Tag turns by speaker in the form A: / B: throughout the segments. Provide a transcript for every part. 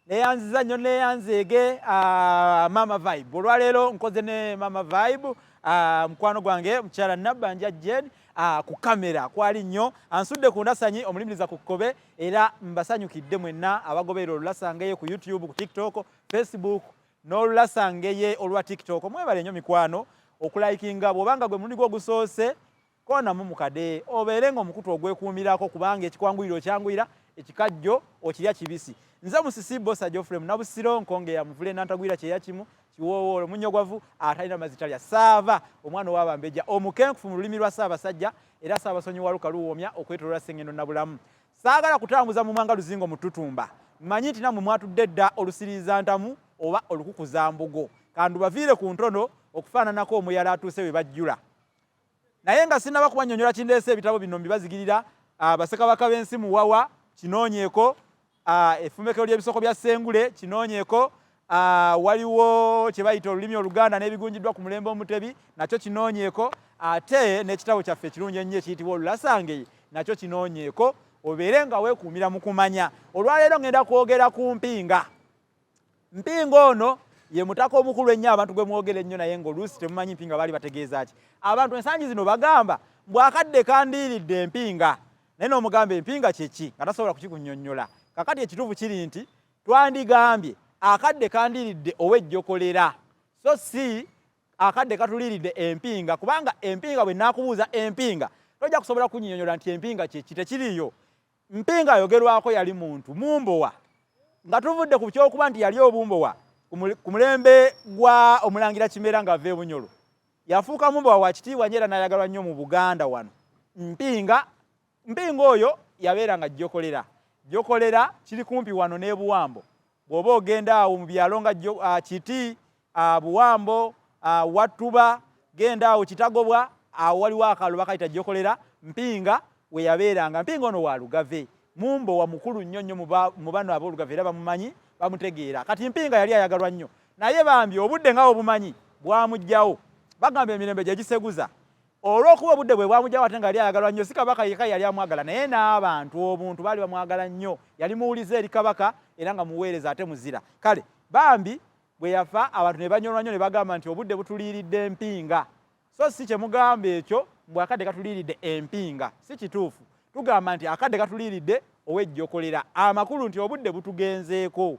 A: Neyanziza nnyo, neyanzeege Mama Vibe. Olwaleero nkoze ne Mama Vibe, mukwano gwange mukyala Nabbanja Jen ku kamera kwali nnyo ansudde ku ndasanyi omulimiriza ku kkobe. Era mbasanyukidde mwenna abagoberera Olulasangeye ku YouTube, ku TikTok, Facebook n'Olulasangeye olwa TikTok. Mwebale nnyo mikwano okulikinga. Bw'obanga gwe mulundi gwo ogusoose, konamu mukade obeere nga omukutu ogwekuumirako, kubanga ekikwanguyira okyanguyira, ekikajjo okirya kibisi. Nze Musisi Bosa Geoffrey Munabusiro Nkonge ya Muvule Nantagwira, kyeya kimu kiwoowoolo munyogwavu atalina mazzi talya saava, omwana ow'abambejja omukenkufu mu lulimi lwa Ssaabasajja era Ssaabasonyi wa Lukaluwoomya okwetoloola Ssengendo Nabulamu. Saagala kutambuza mu mwanga luzingo mu ttutumba. Mmanyi nti nammwe mwatudde dda olusiriiza ntamu oba olukukuza mbugo. Kandubaviire ku ntono okufaananako omuyala atuuse we bajjula. Naye nga sinnaba kubannyonnyola kindeese, ebitabo bino mbibazigirira: Bassekabaka b'Ensi Muwawa, kinoonyeeko; Effumekero ly'Ebisoko bya Ssengule, kinoonyeeko; waliwo kye bayita Olulimi Oluganda n'Ebigunjiddwa ku Mulembe Omutebi, nakyo kinoonyeeko; ate n'ekitabo kyaffe ekirungi ennyo ekiyitibwa Olulasangeye, nakyo kinoonyeeko, obeere nga weekuumira mu kumanya. Olwaleero ngenda kwogera ku Mpinga. Mpinga ono ye mutaka omukulu ennyo abantu gwe mwogera ennyo, naye ng'oluusi temumanyi Mpinga baali bategeeza ki. Abantu ensangi zino bagamba mbw akadde kandiiridde empinga, naye n'omugamba empinga kyeki nga tasobola kukikunnyonnyola. Kakati ekituufu kiri nti twandigambye akadde kandiiridde ow'ejjokolera, so si akadde katuliiridde empinga, kubanga empinga bwe naakubuuza empinga tojja kusobola kunnyonnyola nti empinga kyeki, tekiriiyo. Mpinga ayogerwako yali muntu mumbowa. Nga tuvudde ku kyokuba nti yali obumbowa ku mulembe gwa Omulangira Kimera ng'ava e Bunyolo, yafuuka mumbowa wa kitiibwa nnyo era n'ayagalwa nnyo mu Buganda wano. Mpinga oyo yabeeranga Jjokolera. Jjokolera kiri kumpi wano n'e Buwambo. Bw'oba ogenda awo mu byalo nga Kiti, Buwambo, Wattuba, genda awo Kitagobwa, awo waliwo akalo bakayita Jjokolera, Mpinga we yabeeranga. Mpinga ono wa Lugave, mumbowa mukulu nnyo nnyo mu bano ab'Olugave, era bamumanyi, bamutegeera. Kati Mpinga yali ayagalwa nnyo, naye bambi obudde nga obumanyi bwamuggyawo. Bagamba emirembe gye giseguza. Olw'okuba obudde bwe bwamuggyawo, ate nga yali ayagalwa nnyo, si Kabaka yekka yali amwagala, naye n'abantu obuntu baali bamwagala nnyo. Yali muwulize eri Kabaka era nga muweereza ate muzira. Kale bambi bwe yafa, abantu ne banyolwa nnyo ne bagamba nti obudde butuliiridde Empinga, so si kye mugamba ekyo mbw akadde katuliiridde empinga, si kituufu. Tugamba nti akadde katuliiridde ow'ejjokolera, amakulu nti obudde butugenzeeko.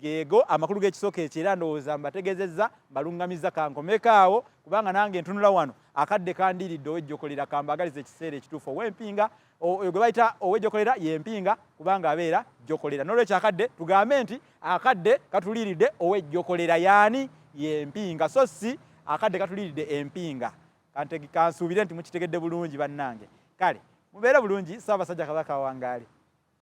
A: Geego amakulu g'ekisoko ekyo, era ndowooza mbategezezza, mbaluŋŋamizza. Kankomeko awo kubanga nange ntunula wano, akadde kandiiridde ow'ejjokolera. Kambagaliza ekiseera ekituufu. Ow'empinga oyo gwe bayita ow'ejjokolera y'empinga, kubanga abeera jjokolera. N'olwekyo akadde, tugambe nti akadde katuliiridde ow'ejjokolera yaani y'empinga, so si akadde katuliiridde empinga. Kansuubire nti mukitegedde bulungi bannange. Kale mubeere bulungi. Ssaabasajja Kabaka awangaale.